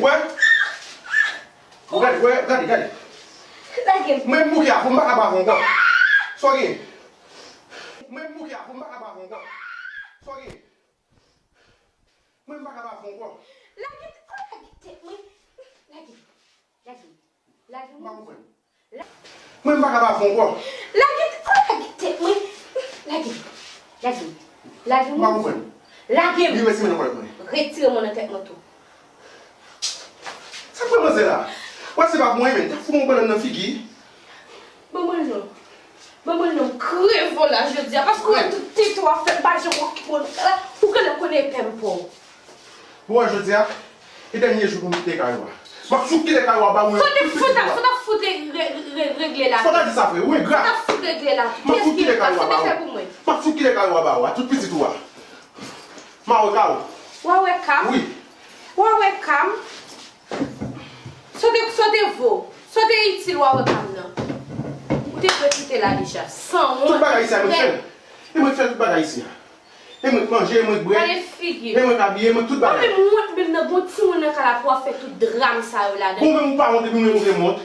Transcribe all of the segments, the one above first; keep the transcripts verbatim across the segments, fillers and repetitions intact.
Wè? Ou gade, wè, gade, gade. Lage m. Mwen m bouke a, pou m pa ka ba w ankò. Sa w gen? Mwen m bouke a, pou m pa ka ba w ankò. Sa w gen? Mwen m pa ka ba w ankò. Lage, oh, lage tèt mwen. Lage. Lage. Lage m. M pa konprann. Mwen m pa ka ba w ankò. Lage, oh, lage tèt mwen. Lage. Lage. Lage m. M pa konprann. Lage m. Li retire nan kòlèt mwen. Retire mwen nan tèt mwen tou. Sa k pran manzè la? Wè se pa pou mwen menm. T ap fout yon bannann nan figi. Ban mwen l non. Ban mwen l non. M kreve w la jodi a. Paske w wè tout tete w ap fè m pa janm okipe w. Ou genlè konnen pè m pa w. Bon, wè jodi a, e dènye jou pou m kite kay ou a. M ap fout kite kay ou a ba ou. Sa w te fout ap, sa w t ap fout re-, re-, re-, regle la? Fò w ta di sa vre, ou engra. Sa w t ap fout regle la? M ap fout kite kay ou a ba ou. Sa w te fè pou mwen? M ap fout kite kay ou a ba ou a, tout pitit ou a. M a wè ka w. W a wè ka m? Wi. W a wè ka m? Sa w te, sa w te vo? Sa w te itil w a wè ka m nan? Ou te dwe kite la deja. Sanwont. Tout bagay isi a mwen k fè l. E mwen k fè tout bagay isi a. E mwen k manje, e mwen k bwè. Gade figi. E mwen k abiye, e mwen k tout bagay. Ou menm wont menm nan gon timoun nan kay la pou w ap fè tout dram sa yo ladan. Bon, menm ou pa wont epi mwen ou gen wont.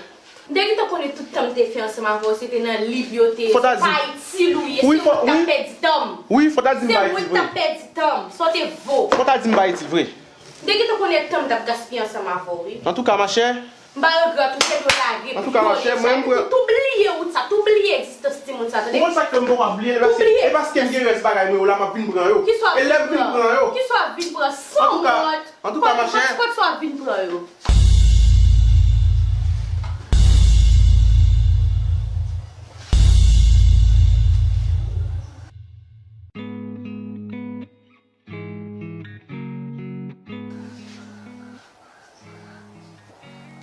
M te gentan konnen tout tan m te fè ansanm avè w, se te nan lib yo te ye. Se pa itil ou ye, se ou ki t ap pèdi tan m. Wi, fò w ta di m pa itil vre. Se ou ki t ap pèdi tan m. Sa w te vo? Fò w ta di m pa itil vre. M te gentan konnen tan m t ap gaspiye ansanm avè w, wi. Antouka, machè. M pa regrèt ou, se dwe lage. Antouka, machè, mwen, m pran. Tou bliye wout sa, tou bliye egzistans timoun sa, tande? Ou konn sa k fè m poko ap bliye? E paske, e paske m gen rès bagay mwen yo la, m ap vin pran yo. E lè m vin pran yo. Kisa w ap vin pran? Kisa w ap vin pran? San wont. Antouka, machè. Kot, kot sa w ap vin pran yo?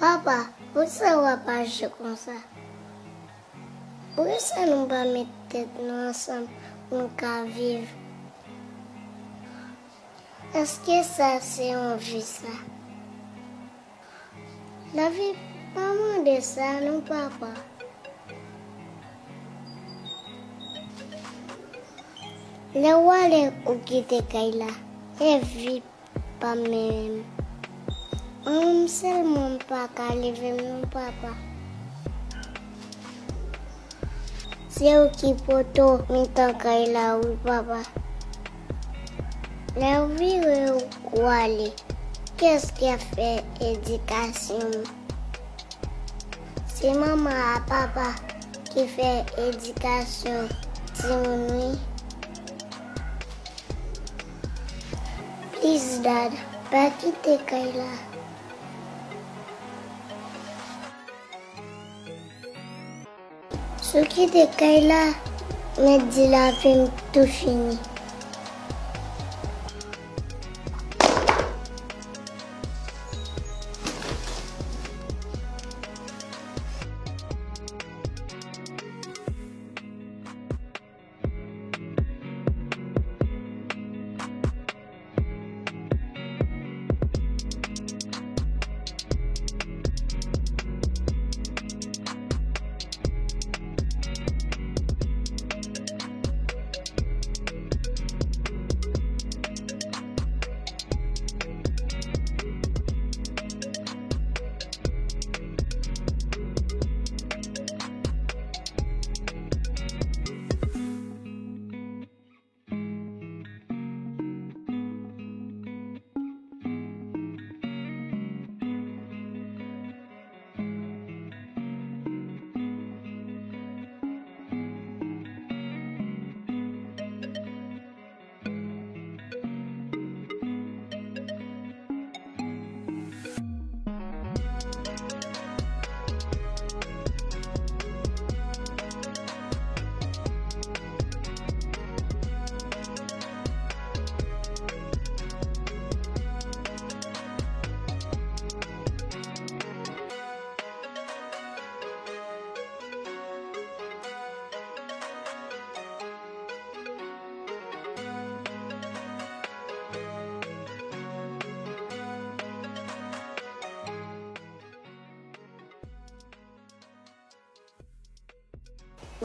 Papa, poukisa w ap aji konsa? Poukisa nou pa met tèt nou ansanm pou n ka viv? Èske sa se yon vi sa? Lavi pa mande sa non, papa. Lè w ale ou kite kay la, e vi pa menm. Mwen menm sèlman m pa ka leve m non, papa. Se ou ki poto mitan kay la wi, papa. Lè w vire w ale, kiyès ki ap fè edikasyon? Se manman ak papa ki fè edikasyon timoun wi. Please, Dad, pa kite kay la. Si w kite kay la, mèt di lavi m tou fini.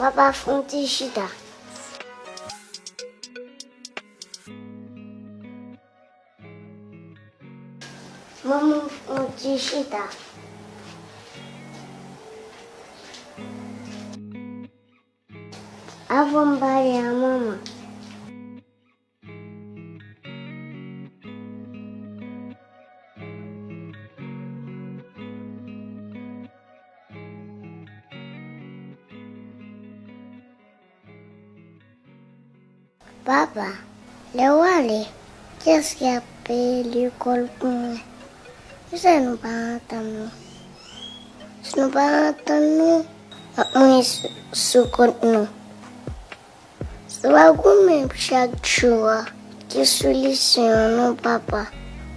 Papa, fè yon ti chita. Manman, on ti chita. Avan m pale a manman. Papa, lè w ale, kiyès ki ap peye lekòl pou mwen? Poukisa nou pa antann nou? Si nou pa antann nou, n ap mouri sou, sou kont nou. Sa pa goumen chak jou a. Ki solisyon an non, papa?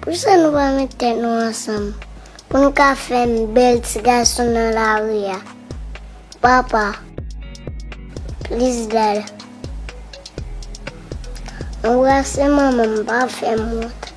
Poukisa nou pa met tèt nou ansanm pou nou ka fè yon bèl ti gason nan lari a? Papa, please, dad. Anbrase manman m, pa fè m wont.